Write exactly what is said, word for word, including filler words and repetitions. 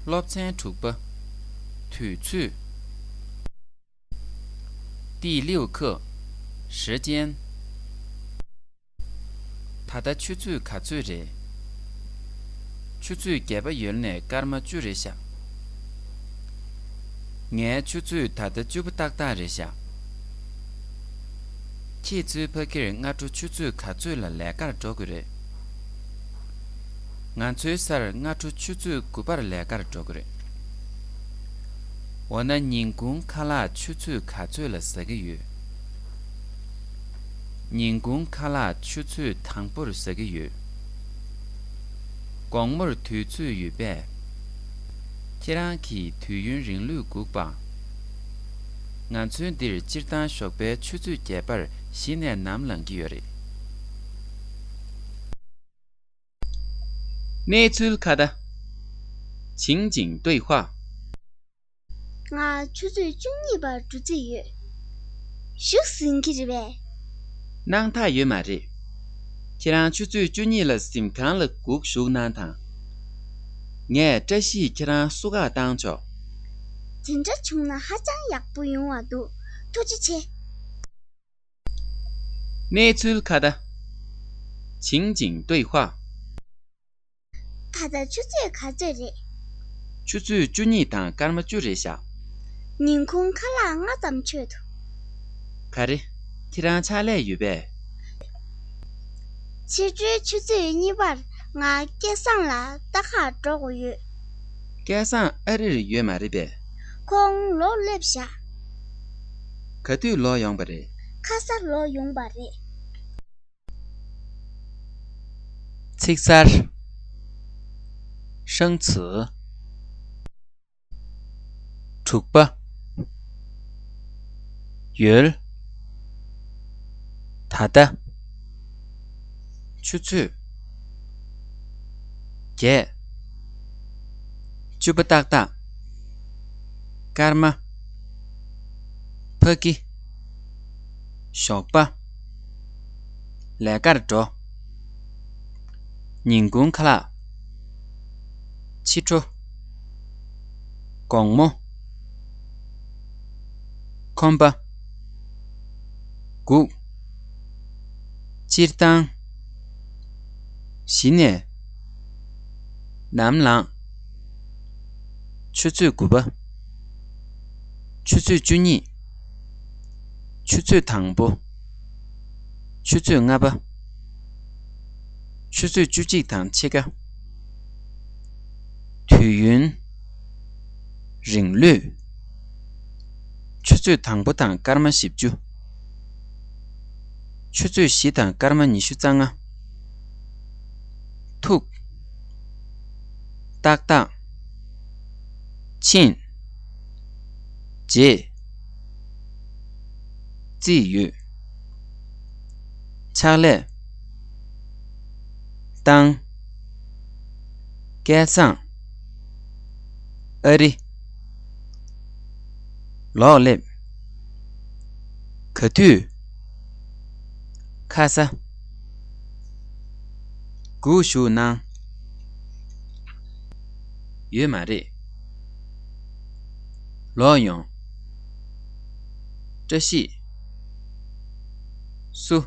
སློབ་ཚན་དྲུག་པ། དུས་ཚོད། 第六课，时间。 ད་ལྟ་ཆུ་ཚོད་ག་ཚོད་རེད། ཆུ་ཚོད་བརྒྱད་པ་ཡོལ་ནས་སྐར་མ་བཅུ་རེད་ཤག་ངའི་ཆུ་ཚོད་ད་ལྟ་བཅུ་པ་ཏག་ཏག་རེད་ཤག་ཁྱེད་ཚོའི་ཕ་གིར་སྔ་དྲོ་ཆུ་ཚོད་ག་ཚོད་ལ་ལས་ཀར་འགྲོ་དགོས་རེད། ང་ཚོའི་སར་སྔ་དྲོ་ཆུ་ཚོད་དགུ་པར་ལས་ཀར་འགྲོ་གི་རེད། འོ་ན་ཉིན་གུང་ཁ་ལག་ཆུ་ཚོད་ག་ཚོད་ལ་ཟ་གི་ཡོད། ཉིན་གུང་ཁ་ལག་ཆུ་ཚོད་དང་པོར་ཟ་གི་ཡོད། དགོང་མོར་དུས་ཚོད་ཡོད་པས། ཁྱེད་རང་གིས་དུས་ཡུན་རིང་ལོས་སྒུག་པ། ང་ཚོའི་འདིར་སྤྱིར་བཏང་ཞོགས་པའི་ཆུ་ཚོད་བརྒྱད་པར་གཞི་ནས་ནམ་ལངས་ཀྱི་ཡོད་རེད། གནས་ཚུལ་ཁ་བརྡ། 情景对话。 ང་ཆུ་ཚོད་བཅུ་གཉིས་པར་འགྲོ་རྩིས་ཡོད། བཞུགས་ཟིན་གྱི་རེད་པས། སྣང་དག་ཡོད་མ་རེད། ཁྱེད་རང་ཆུ་ཚོད་བཅུ་གཉིས་ལ་གཟིམ་ཁང་ལ་སྒུག་བཞུགས་གནང་དང་། ངས་བཀྲ་ཤིས་ཁྱེད་རང་བསུ་ག་བཏང་ཆོག་དེ་འདྲ་བྱུང་ན་ཧ་ཅང་ཡག་པོ་ཡོང་བ་འདུག་ཐུགས་རྗེ་ཆེ། གནས་ཚུལ་ཁ་བརྡ། 情景对话。 ད་ལྟ་ཆུ་ཚོད་ག་ཚོད་རེད། ཆུ་ཚོད་བཅུ་གཉིས་དང་སྐར་མ་བཅུ་རེད་ཤག་ཉིན་གུང་ཁ་ལག་ལྔ་ཙམ་མཆོད་དོ། ག་རེ། ཁྱེད་རང་ཕྱག་ལས་ཡོད་པས། ཕྱི་དྲོའི་ཆུ་ཚོད་གཉིས་པར་ང་སྐལ་བཟང་ལགས་ལྟ་གར་འགྲོ་དགོས་ཡོད། སྐལ་བཟང་ཨ་རིར་ཡོད་མ་རེད་པས། ཁོང་ལོག་སླེབས་ཤག་ག་དུས་ལོག་ཡོང་པ་རེད། ཁ་སང་ལོག་ཡོང་པ་རེད། ཚིག་གསར། 生词。 དྲུག་པ། ཡོལ། ད་ལྟ། ཆུ་ཚོད། བརྒྱད། བཅུ་པ་ཏག་ཏག་སྐར་མ། ཕ་གི། ཞོགས་པ། ལས་ཀར་འགྲོ། ཉིན་གུང་ཁ་ལག་ཕྱི་དྲོ། དགོང་མོ། ཁོམ་པ། སྒུག་སྤྱིར་བཏང་། གཞི་ནས། ནམ་ལངས། ཆུ་ཚོད་དགུ་པ། ཆུ་ཚོད་བཅུ་གཉིས། ཆུ་ཚོད་དང་པོ། ཆུ་ཚོད་ལྔ་པ། ཆུ་ཚོད་བཅུ་གཅིག་དང་ཕྱེད་ཀ་དུས་ཡུན། རིང་ལོས། ཆུ་ཚོད་དང་པོ་དང་སྐར་མ་བཞི་བཅུ། ཆུ་ཚོད་བཞི་དང་སྐར་མ་ཉི་ཤུ་རྩ་ལྔ། ཐུག་ཏག་ཏག་ཕྱིན། རྗེས། རྩིས་ཡོད། ཕྱག་ལས། བཏང་། སྐལ་བཟང་། ཨ་རི། ལོག་སླེབས། ག་དུས། ཁ་ས། སྒུག་བཞུགས་གནང་། ཡོད་མ་རེད། ལོག་ཡོང་། བཀྲ་ཤིས། བསུ།